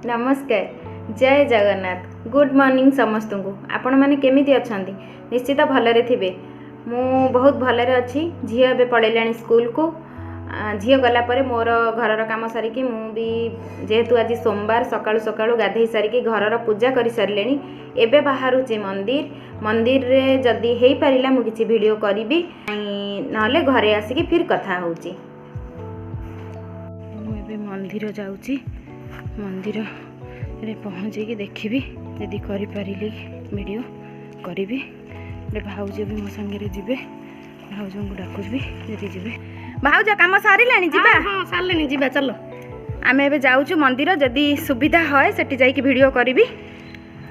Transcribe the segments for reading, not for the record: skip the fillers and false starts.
ନମସ୍କାର, ଜୟ Jagannath, good morning ସମସ୍ତଙ୍କୁ। ଆପଣମାନେ କେମିତି ଅଛନ୍ତି? ନିଶ୍ଚିତ ଭଲରେ ଥିବେ। ମୁଁ ବହୁତ ଭଲରେ ଅଛି। ଝିଅ ଏବେ ପଳେଇଲାଣି ସ୍କୁଲକୁ। ଝିଅ ଗଲା ପରେ ମୋର ଘରର କାମ ସାରିକି ମୁଁ ବି, ଯେହେତୁ ଆଜି ସୋମବାର, ସକାଳୁ ସକାଳୁ ଗାଧେଇ ସାରିକି ଘରର ପୂଜା କରିସାରିଲେଣି। ଏବେ ବାହାରୁଛି ମନ୍ଦିର। ମନ୍ଦିରରେ ଯଦି ହେଇପାରିଲା ମୁଁ କିଛି ଭିଡ଼ିଓ କରିବି, ନହେଲେ ଘରେ ଆସିକି ଫିର୍ କଥା ହେଉଛି। ମୁଁ ଏବେ ମନ୍ଦିର ଯାଉଛି। ମନ୍ଦିରରେ ପହଞ୍ଚିକି ଦେଖିବି, ଯଦି କରିପାରିଲି ଭିଡ଼ିଓ କରିବି। ଗୋଟେ ଭାଉଜ ବି ମୋ ସାଙ୍ଗରେ ଯିବେ। ଭାଉଜଙ୍କୁ ଡାକୁଛି, ଯଦି ଯିବେ। ଭାଉଜ, କାମ ସରିଲାଣି, ଯିବା? ହଁ, ସାରିଲେଣି, ଯିବା ଚାଲ। ଆମେ ଏବେ ଯାଉଛୁ ମନ୍ଦିର। ଯଦି ସୁବିଧା ହୁଏ ସେଠି ଯାଇକି ଭିଡ଼ିଓ କରିବି,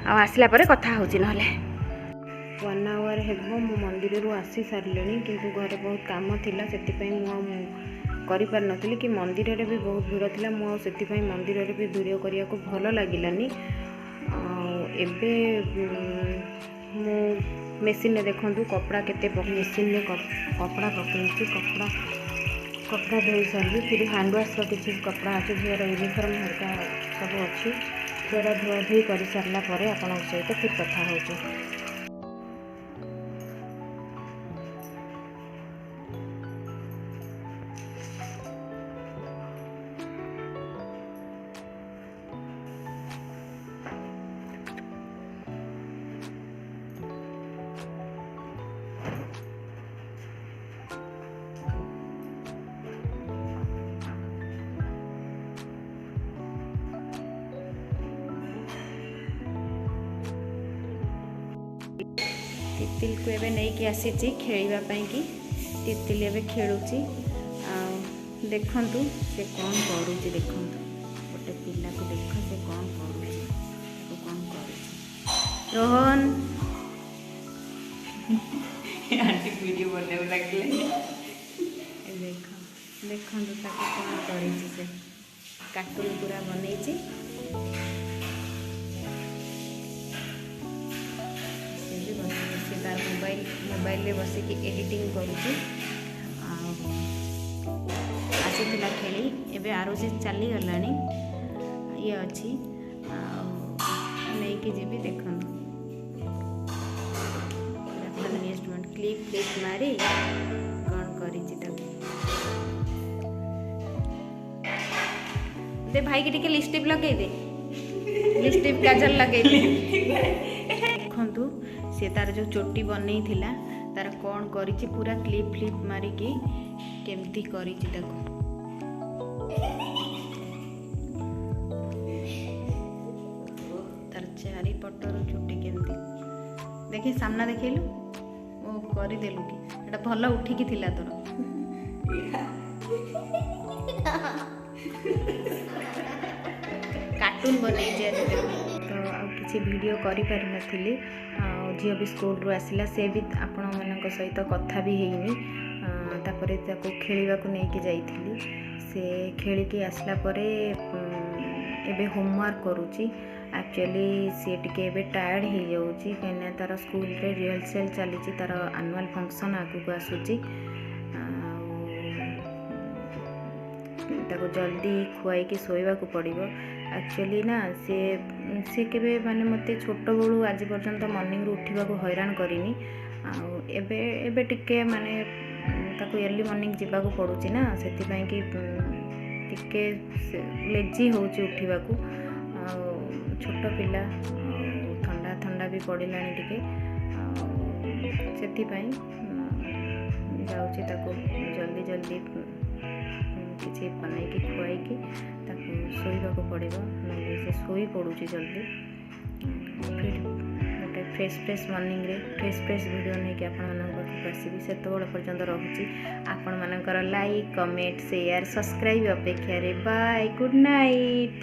ଆଉ ଆସିଲା ପରେ କଥା ହେଉଛି। ନହେଲେ 1 ଆୱାର ହେବ ମୁଁ ମନ୍ଦିରରୁ ଆସି ସାରିଲିଣି, କିନ୍ତୁ ଘରେ ବହୁତ କାମ ଥିଲା, ସେଥିପାଇଁ ମୁଁ ଆଉ କରିପାରିନଥିଲି କି ମନ୍ଦିରରେ ବି ବହୁତ ଭିଡ଼ ଥିଲା। ମୁଁ ଆଉ ସେଥିପାଇଁ ମନ୍ଦିରରେ ବି ଭିଡ଼ିଓ କରିବାକୁ ଭଲ ଲାଗିଲାନି। ଆଉ ଏବେ ମୁଁ ମେସିନ୍ରେ ଦେଖନ୍ତୁ କପଡ଼ା କେତେ, ମେସିନ୍ରେ କପଡ଼ା ପକେଇଛି। କପଡ଼ା ଧୋଇ ସାରିଲି। ଫିର୍ ହ୍ୟାଣ୍ଡ ୱାଶ୍ର କିଛି କପଡ଼ା ଅଛି, ଝିଅର ୟୁନିଫର୍ମ ହେରିକା ସବୁ ଅଛି। ସେଟା ଧୁଆଧୁଇ କରିସାରିଲା ପରେ ଆପଣଙ୍କ ସହିତ ଫିର୍ କଥା ହେଉଛି। ତିତିଲିକୁ ଏବେ ନେଇକି ଆସିଛି ଖେଳିବା ପାଇଁକି। ତିତିଲି ଏବେ ଖେଳୁଛି, ଆଉ ଦେଖନ୍ତୁ ସେ କ'ଣ କରୁଛି। ଦେଖନ୍ତୁ, ଗୋଟେ ପିଲାକୁ ଦେଖ, ସେ କ'ଣ କରୁଛି, ତାକୁ କ'ଣ କରୁଛି। ରୋହନ। ଆଣ୍ଟି ଭିଡ଼ିଓ ବନେଇବାକୁ ଲାଗିଲେ। ଏ ଦେଖ, ଦେଖନ୍ତୁ ତାକୁ କ'ଣ କରିଛି ସେ। କାର୍ଟୁନ୍ ପୁରା ବନେଇଛି। ସେ ବି ବସିକି ସେ ତାର ମୋବାଇଲରେ ବସିକି ଏଡ଼ିଟିଂ କରୁଛି। ଆଉ ଆସିଥିଲା ଖେଳି, ଏବେ ଆରୁ ସେ ଚାଲିଗଲାଣି, ଇଏ ଅଛି, ଆଉ ନେଇକି ଯିବି। ଦେଖନ୍ତୁ, ପୁରା ଫନିଏଷ୍ଟ କ୍ଲିପ୍ ଫ୍ଲିପ୍ ମାରି କ'ଣ କରିଛି ତାକୁ। ଦେ ଭାଇକି ଟିକେ ଲିପଷ୍ଟିକ୍ ଲଗେଇ ଦେ, ଲିପଷ୍ଟିକ୍ କାଜଲ ଲଗେଇ ଦେ। ଦେଖନ୍ତୁ, ସେ ତାର ଯେଉଁ ଚୋଟି ବନେଇଥିଲା, ତାର କ'ଣ କରିଛି, ପୁରା କ୍ଲିପ୍ ଫ୍ଲିପ୍ ମାରିକି କେମିତି କରିଛି ତାକୁ। ତାର ଚାରିପଟରୁ ଚୁଟି କେମିତି ଦେଖି, ସାମ୍ନା ଦେଖେଇଲୁ। ଓ, କରିଦେଲୁ କି? ଏଟା ଭଲ ଉଠିକି ଥିଲା ତୋର। କାର୍ଟୁନ୍ ବନେଇଛି ଆଜି ଦେଖ। ତ ଆଉ କିଛି ଭିଡ଼ିଓ କରିପାରିନଥିଲି। ଆଉ ଝିଅ ବି ସ୍କୁଲରୁ ଆସିଲା, ସେ ବି ଆପଣମାନଙ୍କ ସହିତ କଥା ବି ହେଇନି। ତାପରେ ତାକୁ ଖେଳିବାକୁ ନେଇକି ଯାଇଥିଲି। ସେ ଖେଳିକି ଆସିଲା ପରେ ଏବେ ହୋମୱାର୍କ କରୁଛି। ଆକ୍ଚୁଆଲି ସିଏ ଟିକେ ଏବେ ଟାୟାର୍ଡ଼ ହେଇଯାଉଛି, କାହିଁକିନା ତା'ର ସ୍କୁଲରେ ରିହର୍ସାଲ୍ ଚାଲିଛି, ତା'ର ଆନୁଆଲ୍ ଫଙ୍କସନ୍ ଆଗକୁ ଆସୁଛି। ଆଉ ତାକୁ ଜଲ୍ଦି ଖୁଆଇକି ଶୋଇବାକୁ ପଡ଼ିବ। ଆକ୍ଚୁଆଲି ନା ସେ କେବେ ମାନେ ମୋତେ ଛୋଟବେଳୁ ଆଜି ପର୍ଯ୍ୟନ୍ତ ମର୍ଣ୍ଣିଂରୁ ଉଠିବାକୁ ହଇରାଣ କରିନି। ଆଉ ଏବେ ଟିକେ ମାନେ ତାକୁ ଏର୍ଲି ମର୍ଣ୍ଣିଂ ଯିବାକୁ ପଡ଼ୁଛି ନା, ସେଥିପାଇଁ କି ଟିକେ ଲେଜି ହେଉଛି ଉଠିବାକୁ। ଆଉ ଛୋଟ ପିଲା, ଆଉ ଥଣ୍ଡା ଥଣ୍ଡା ବି ପଡ଼ିଲାଣି ଟିକେ, ଆଉ ସେଥିପାଇଁ ଯାଉଛି ତାକୁ ଜଲ୍ଦି ଜଲ୍ଦି କିଛି ବନେଇକି ଖୁଆଇକି ତାକୁ ଶୋଇବାକୁ ପଡ଼ିବ, ନହେଲେ ସେ ଶୋଇ ପଡ଼ୁଛି ଜଲ୍ଦି। ଫିର୍ ଗୋଟେ ଫ୍ରେଶ୍ ଫ୍ରେଶ୍ ମର୍ଣ୍ଣିଂରେ ଫ୍ରେଶ୍ ଫ୍ରେଶ୍ ଭିଡ଼ିଓ ନେଇକି ଆପଣମାନଙ୍କ ପାଖକୁ ଆସିବି। ସେତେବେଳେ ପର୍ଯ୍ୟନ୍ତ ରହୁଛି ଆପଣମାନଙ୍କର ଲାଇକ୍, କମେଣ୍ଟ, ସେୟାର, ସବସ୍କ୍ରାଇବ୍ ଅପେକ୍ଷାରେ। Bye, good night.